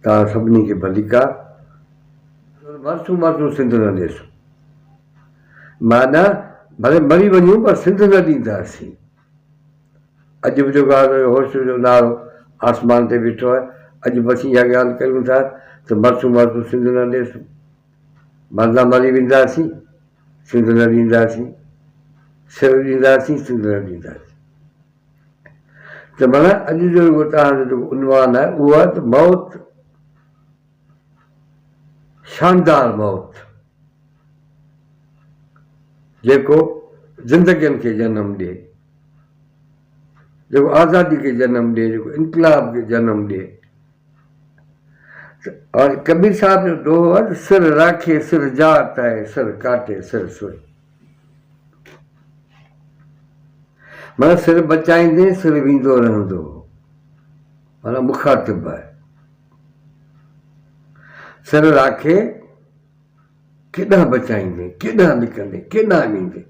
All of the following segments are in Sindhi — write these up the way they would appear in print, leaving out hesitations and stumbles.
توهان سڀني کي ڀليڪار. مرسون مرسون سنڌ نه ڏيسون. معنيٰ ڀلي مري وڃون پر سنڌ نه ڏينداسين. اڄ به جيڪو آهي سو هوشو جو نعرو آسمان تي بيٺو آهي. اڄ به اسين اها ڳالهه ڪريون ٿا ته مرسون مرسون سنڌ نه ڏيسون. مرندا مري وينداسين، سنڌ نه ڏينداسين. سر ڏينداسين، سنڌ نه ڏينداسين. ته معنيٰ اڄ جو جيڪو توهان جو جيڪو عنوان آهي اهو آهي ته موت شاندار موت جيڪو زندگين کي جنم ڏئي، جيڪو آزادي کي جنم ڏئي، جيڪو انقلاب کي جنم ڏئي. اور ڪبير صاحب جو دوهو آهي ته سر راکي سر جات آهي، سر ڪاٽي سر سوئي. معنيٰ سر بچائيندي سر ويندو رهندو هو. معنيٰ مخاطب آهي. سر راکي ڪيڏانهن بچائيندين، ڪيڏانهن لڪندين، ڪيڏانهن ويندين.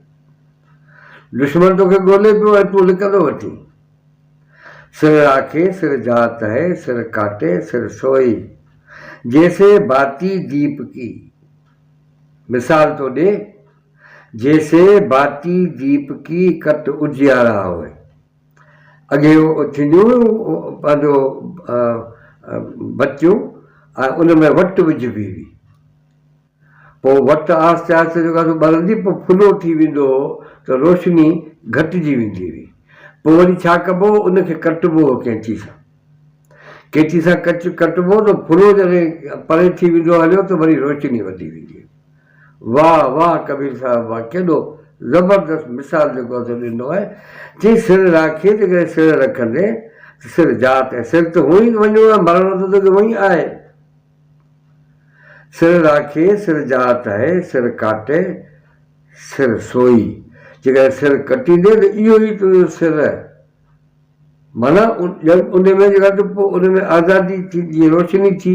دشمن توکي ڳولي پيو ۽ تون لڪندو وتين. سر راکي سر جات هي، سر ڪاٽي سر سوئي. جيسي باتي ديپ ڪي. مثال ٿو ڏي، جيسي باتي ديپ ڪي ڪٽ اجيارا هوئي. اڳي ٿينديون هيون پنهنجو بتيون ۽ ان ۾ وٽ وجهبي هئي. پوء وٽ آهستي آهستي جيڪو آهي سو ٻرندي پوء ڦلو ٿي ويندو هو ته روشني گهٽجي ويندي هئي. پوء وري ڇا ڪبو هو ان کي ڪٽبو هو قينچي سان. قينچي سان ڪچ ڪٽبو ته ڦلو جڏهن پري ٿي ويندو هليو ته وري روشني وڌي ويندي هئي. واھ واھ ڪبير صاحب واھ ڪيڏو زبردست مثال جيڪو آهي سو ڏنو آهي. چي سر راکي جيڪڏهن سر رکندين ته سر جات ۽ سر ته هونئن ئي وڃڻو آهي مرڻو ته توکي هونئن ئي آهي. سر راکي سر جات آهي سر ڪاٽي سر سوئي جيڪڏهن سر ڪٽيندين ته اهو ئي تنهنجو سر معنيٰ ڄڻ ان ۾ جيڪا ته پوء ان ۾ آزادي ٿي جيئن روشني ٿي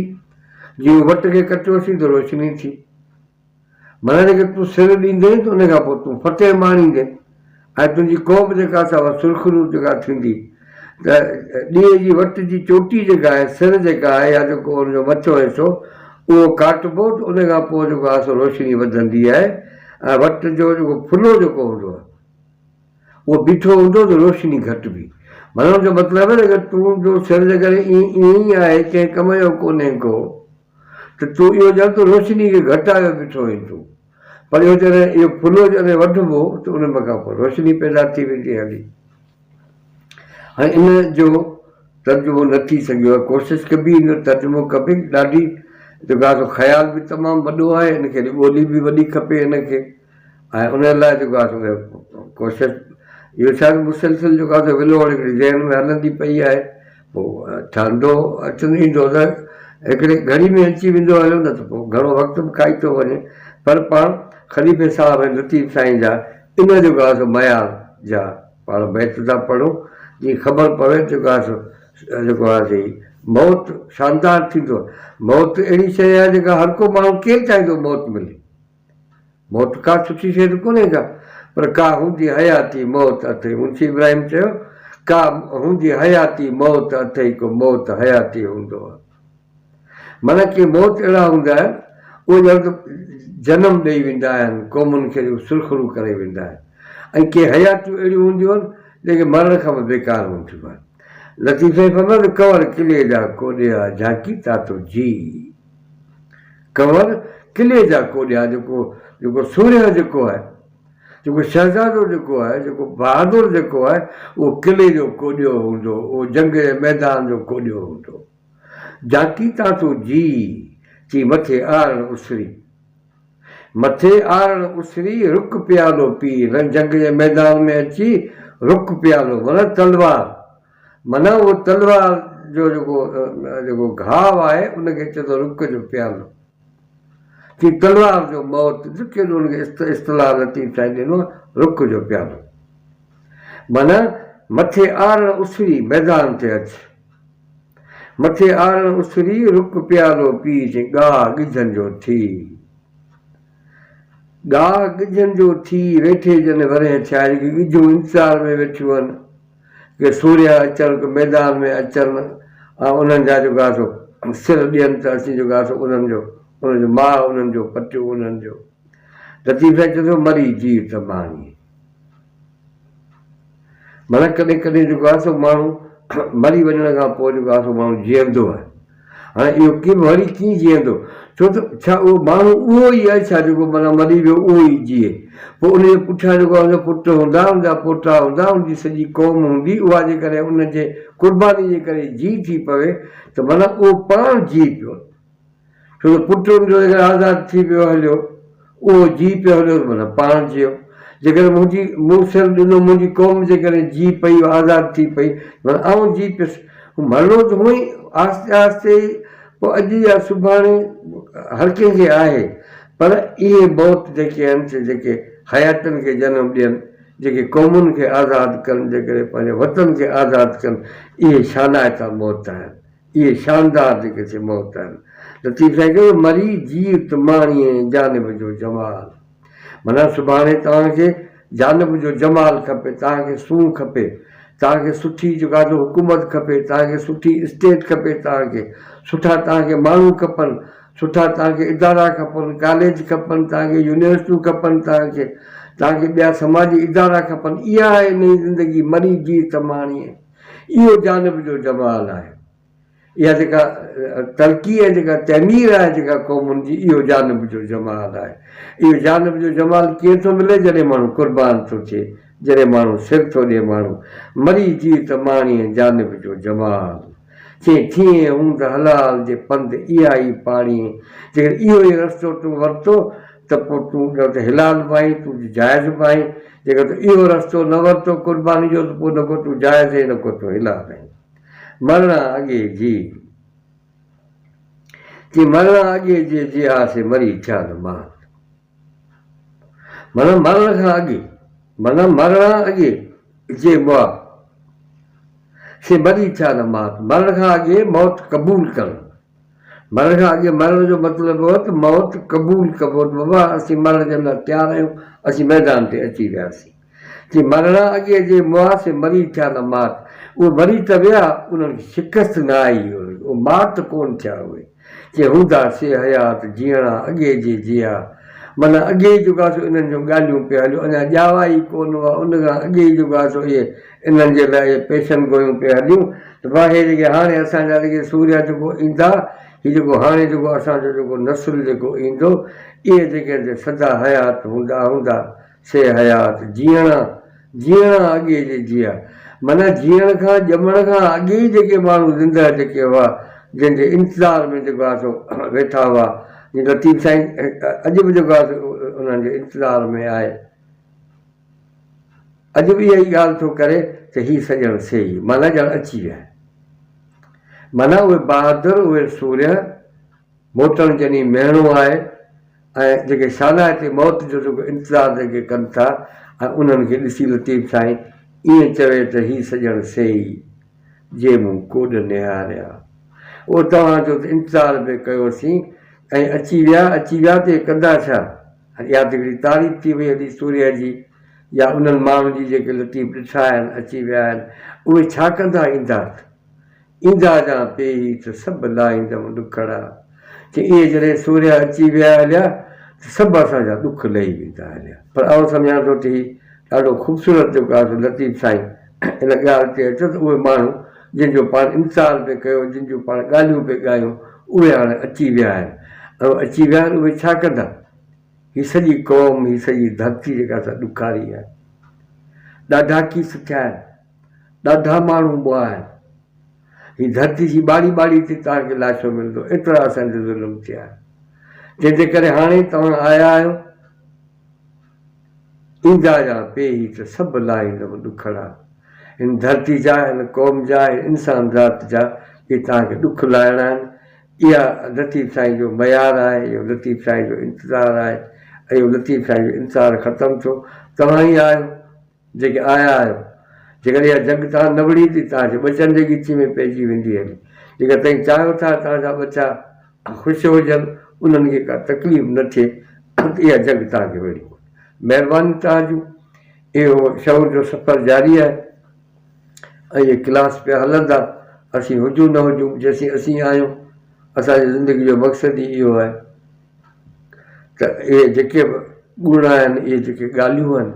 جيئن وٽ کي ڪٽيوسين ته روشني ٿي معنيٰ جيڪي تون سر ڏيندين ته ان کان پوء تون فتح ماڻيندين ۽ تنهنجي قوم جيڪا سا اها سرخرو جيڪا ٿيندي ته ڏيئي جي وٽ جي چوٽي جيڪا آهي سر جيڪا آهي يا جيڪو ان جو مٿيون حصو اهو ڪاٽبو ته ان کان پوء جيڪو آهي سو روشني وڌندي آهي ۽ وٽ جو جيڪو ڦلو جيڪو هوندو آهي اهو بيٺو هوندو ته روشني گهٽبي. معنيٰ ان جو مطلب آهي ته اگر تون جو سر جيڪڏهن ائين ئي آهي ڪنهن ڪم جو ڪونهي ڪو ته تون اهو ڄڻ ته روشني کي گهٽايو بيٺو آهين تون. پر اهو جڏهن اهو ڦلو جڏهن وڍبو ته ان ۾ کان پوء روشني پيدا ٿي ويندي هلي. هاڻي ان جو ترجمو نه ٿي سگهيو آهي. ڪوشش ڪبي ان جو ترجمو ڪبي ڏاڍي جيڪو آهي سو خيال به تمام وڏو آهي ان کي ٻولي به وڏي کپي ان کي. ۽ ان لاء جيڪو آهي سو ڪوشش اهو ڇا آهي مسلسل جيڪو آهي سو ولوڙ هڪڙي ذهن ۾ هلندي پئي آهي پوء ٺهندو اچندو ايندو ته هڪڙي گهڙي ۾ اچي ويندو هليو نه ته پوء گهڻو وقت به کائي ٿو وڃي پر پاڻ خليفي صاحب ۽ لطيف سائين جا ان جيڪو آهي سو معيار جا پاڻ بيت ٿا پڙهون جيئن خبر پوي جيڪو آهي سو جيڪو آهي سي موت شاندار ٿيندو موت اهڙي شيء آهي جيڪا هر ڪو ماڻهو ڪير چاهيندو موت ملي موت ڪا سٺي شيء ته ڪونهي ڪا، پر ڪا هوندي حياتي موت اٿئي. منشي ابراهيم چيو، ڪا هوندي حياتي موت اٿئي، ڪو موت حياتي هوندو آهي. معنيٰ ڪي موت اهڙا هوندا آهن، اهي ڄڻ ته جنم ڏيئي ويندا آهن، قومن کي سرخرو ڪري ويندا آهن ۽ ڪي حياتيون اهڙيون هونديون آهن، جيڪي مرڻ کان به بيڪار هونديون آهن. لطيف سائين فرمايو ته ڪنور قلعي جا ڪوڏيا جهاڪي تاتو جي. ڪنور قلعي جا ڪوڏيا جيڪو جيڪو سورهيه جيڪو آهي، جيڪو شهزادو جيڪو آهي، جيڪو بهادر جيڪو آهي، اهو قلعي جو ڪوڏيو هوندو، اهو جنگ جي ميدان جو ڪوڏيو هوندو. جاڪي تان تو جي، چي مٿي آرڻ اسري. مٿي آرڻ اسري، رڪ پيالو پي، جنگ جي ميدان ۾ اچي رڪ پيالو معنيٰ تلوار. معنيٰ اهو تلوار جو جيڪو جيڪو گهاء آهي ان کي چئي ٿو رڪ جو پيالو. چي تلوار جو موت جو ڪيڏو ان کي اصطلاح لطيف سائين ڏنو آهي رڪ جو پيالو. معنيٰ مٿي آرڻ اسري ميدان تي اچ. مٿي آرڻ اسري رڪ پيالو پي چي ڳاهه ڳجهن جو ٿي. ڳاهه ڳجهن جو ٿي ويٺي جن ورهين ٿيا جيڪي ڳجهون انتظار ۾ ويٺيون آهن. ڪي سورهيه اچن، ڪي ميدان ۾ اچن ۽ انهن جا جيڪو آهي سو سر ڏين ته اسين جيڪو آهي سو انهن جو ان جو ماء انهن جو پٽيو انهن جو. لطيف سائين چئي ٿو مري جيء ته ماڻي. معنيٰ ڪڏهن ڪڏهن جيڪو آهي سو ماڻهو مري وڃڻ کان پوء جيڪو آهي سو ماڻهو جيئندو آهي. هاڻي اهو ڪيئن وري ڪيئن جيئندو؟ ڇو ته ڇا اهو ماڻهو اهو ئي آهي ڇا جيڪو معنيٰ مري ويو اهو ئي جيئي؟ پوء ان جي پٺيان جيڪو آهي ان جا پٽ هوندا، ان جا پوٽا هوندا، ان جي سڄي قوم هوندي، اها جيڪڏهن ان جي قرباني جي ڪري جي ٿي پوي ته معنيٰ اهو پاڻ جي پيو. ڇو ته پٽ ان جو جيڪڏهن آزاد ٿي پيو هليو، اهو جي پيو هليو ته معنيٰ پاڻ جيئو. جيڪڏهن منهنجي، مون سر ڏنو، منهنجي قوم جيڪڏهن جي پئي، آزاد ٿي پئي، معنيٰ آئون جي پيس. مرڻو ته هونئن ئي آهستي آهستي ئي پوء اڄ يا سڀاڻي هر ڪنهن کي آهي، پر اهي موت جيڪي آهن سي جيڪي حياتين کي جنم ڏين، جيڪي قومن کي آزاد ڪن، جيڪڏهن پنهنجي وطن کي آزاد ڪن، اهي شانائتا موت آهن. اهي شاندار جيڪي سي موت آهن. لطيف سائين چيو ته مري جيء ته ماڻيين جانب جو جمال. معنيٰ سڀاڻي توهان کي جانب جو جمال کپي، توهان کي سونهن کپي، توهان کي سٺي جيڪا سو حڪومت کپي، توهان کي سٺي اسٽيٽ کپي، توهان کي سٺا توهان کي ماڻهو کپن، سٺا توهان کي ادارا کپن، ڪاليج کپن، توهان کي يونيورسٽيون کپن، توهان کي توهان کي ٻيا سماجي ادارا کپن. اها آهي نئين زندگي مري جيء ته ماڻيين. اهو جانب جو جمال آهي. اها جيڪا ترقي ۽ جيڪا تعمير آهي جيڪا قومن جي اهو جانب جو جمال آهي. اهو جانب جو جمال ڪيئن ٿو ملي جڏهن ماڻهو قربان ٿو ٿئي، جڏهن ماڻهو سر ٿو ڏئي ماڻهو مري جيء ته ماڻيين جانب جو جمال. چئين ٿئين هوند حلال جي پنڌ اها ئي پاڙيين. جيڪڏهن اهو ئي رستو تون ورتو ته پوء تون ڄڻ ته حلال به آهين، تون جائز به آهين، جيڪڏهن تو اهو رستو نه ورتو قرباني جو ته پوء نه ڪو تون جائز آهين نه ڪو تون حلال آهين. مرڻا اڳي جي چي مرڻا اڳي جي جي آ سي مري ٿيا نه مات. معنيٰ مرڻ کان اڳي معنيٰ مرڻا اڳي جي مئا سي مري ٿيا نه مات. مرڻ کان اڳي موت قبول ڪرڻ. مرڻ کان اڳي مرڻ جو مطلب هو ته موت قبول ڪبو ته بابا اسين مرڻ جي لاء تيار آهيون، اسين ميدان تي اچي وياسين. چي مرڻا اڳي جي مئا سي مري ٿيا نه مات. اهي مري ته ويا، انهن کي شڪست نه آئي، اهي مات ڪونه ٿيا اهي. چي هوندا سي حيات جيئڻا اڳي جي جيئا. معنيٰ اڳي ئي جيڪو آهي سو انهن جون ڳالهيون پئي هليون، اڃا ڄاوا ئي ڪونه هئا، ان کان اڳي ئي جيڪو آهي سو اهي انهن جي لاء اهي پيشن گويون پئي هليون ته ڀاء هي جيڪي هاڻي اسان جا جيڪي سوريا جيڪو ايندا، هي جيڪو هاڻي جيڪو اسان جو جيڪو نسل جيڪو ايندو، اهي جيڪي آهن سي سدا حيات هوندا هوندا، سي حيات جيئڻا، جيئڻا اڳي جي جيئا. معنيٰ جيئڻ کان، ڄمڻ کان اڳي ئي جيڪي ماڻهو زندهه جيڪي هئا، جن جي انتظار ۾ جيڪو آهي سو ويٺا هئا، جيئن لطيف سائين اڄ به جيڪو آهي سو انهن جي انتظار ۾ آهي. اڄ به اها ئي ڳالهه ٿو ڪري ته هي سڄڻ سي ئي، معنيٰ ڄڻ اچي ويا آهن. معنيٰ اهي بهادر، اهي سورهيه، موٽڻ جني مهڻو آهي ۽ جيڪي شانائتي موت جو جيڪو انتظار جيڪي ڪن ٿا ۽ انهن کي ڏسي لطيف سائين ائين چوي ته هي سڄڻ سي ئي، جي مون ڪوڏ نهاريا. اهو توهان جو ته انتظار پئي ڪيوسين ۽ اچي ويا، اچي ويا ته اهي ڪندا ڇا؟ اها ته هڪڙي تعريف ٿي وئي هلي سورهيه جي يا انهن ماڻهن جي جيڪي لطيف ڏٺا آهن، اچي ويا آهن، اهي ڇا ڪندا ايندا ته ايندا جا پيهي ته سڀ لاهيندم ڏکڙا. چي اهي جڏهن سورهيه اچي ويا هليا ته سڀ اسان جا ڏک لهي ويندا هليا. پر آئون سمجهان ٿو ته هي ڏاڍو خوبصورت جيڪو آهي سو لطيف سائين ان ڳالهه تي اچيو ته اهي ماڻهو جن جو پاڻ انتظار پئي ڪيو، جن جون پاڻ ڳالهيون پئي ڳايون، اهي هاڻي اچي ويا آهن ۽ اچي ويا آهن اهي ڇا ڪندا؟ هي سڄي قوم، هي سڄي ڌرتي جيڪا سا ڏکاري آهي. ڏاڍا ڪيس ٿيا آهن، ڏاڍا ماڻهو مئا آهن. هي ڌرتي جي ٻاڙي ٻاڙي تي توهان کي لاشو ملندو، ايترا اسان تي ظلم ٿيا آهن. جنهن جي ڪري هاڻي توهان آيا آهيو. ايندا جا پيهي ته سڀ لاهيندم ڏکڙا. هن ڌرتي جا، هن قوم جا، هن انسان ذات جا جي توهان کي ڏک لاهڻا آهن. اها لطيف سائين جو معيار آهي، اهو لطيف سائين جو انتظار آهي ۽ اهو لطيف سائين جو انتظار ختم ٿيو. توهان ئي آهيو. جيڪي آيا آهيو، جيڪڏهن اها جنگ توهان نه وڙهي ته توهان جي ٻچن جي ڳچي ۾ پئجي ويندي هلي. جيڪڏهن توهين چاهيو ٿا توهان جا ٻچا خوش هجن، انهن کي ڪا تڪليف نه ٿئي ته اها جنگ توهان کي وڙهڻي پوندي. مهربانيون توهان جون. اهو شعور جو سفر جاري آهي ۽ اهي ڪلاس پيا هلندا. اسين هجون نه هجون، جيسين اسين آهيون. اسان جي زندگي جو مقصد ئي اهو آهي ته اهي جيڪي به گڻ آهن، اهي جيڪي ڳالهيون آهن،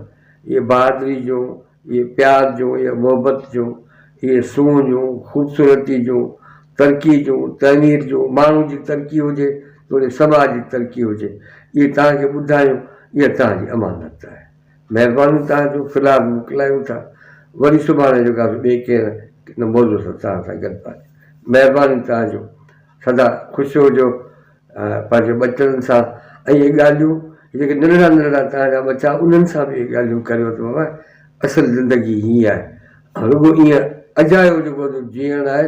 اهي بهادري جون، اهي پيار جون، اهي محبت جون، اهي سونهن جون، خوبصورتي جون، ترقي جون، تعمير جون، ماڻهو جي ترقي هجي توڙي سماج جي ترقي هجي، اهي توهان کي ٻڌايون، اها توهان جي امانت آهي. مهرباني توهان جو، في الحال موڪلايون ٿا، وري سڀاڻي جو ڪا ٻئي ڪنهن موضوع سان توهان سان گڏباسين. مهرباني توهان جو، سدا خوش هجو پنهنجي ٻچڙن سان ۽ اهي ڳالهيون جيڪي ننڍڙا ننڍڙا توهان جا ٻچا انهن سان به اهي ڳالهيون ڪريو ته بابا اصل زندگي هيئن آهي رڳو ائين اجايو جيڪو جيئڻ آهي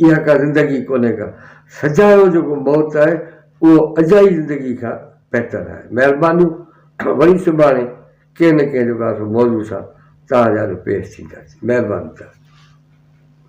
اها ڪا زندگي ڪونهي ڪا سجايو جيڪو موت آهي اهو اجائي زندگي کان بهتر آهي مهربانيون وري سڀاڻي ڪنهن نه ڪنهن جيڪو آهي سو موضوع سان توهان جي آڏو پيش ٿينداسين مهرباني توهان.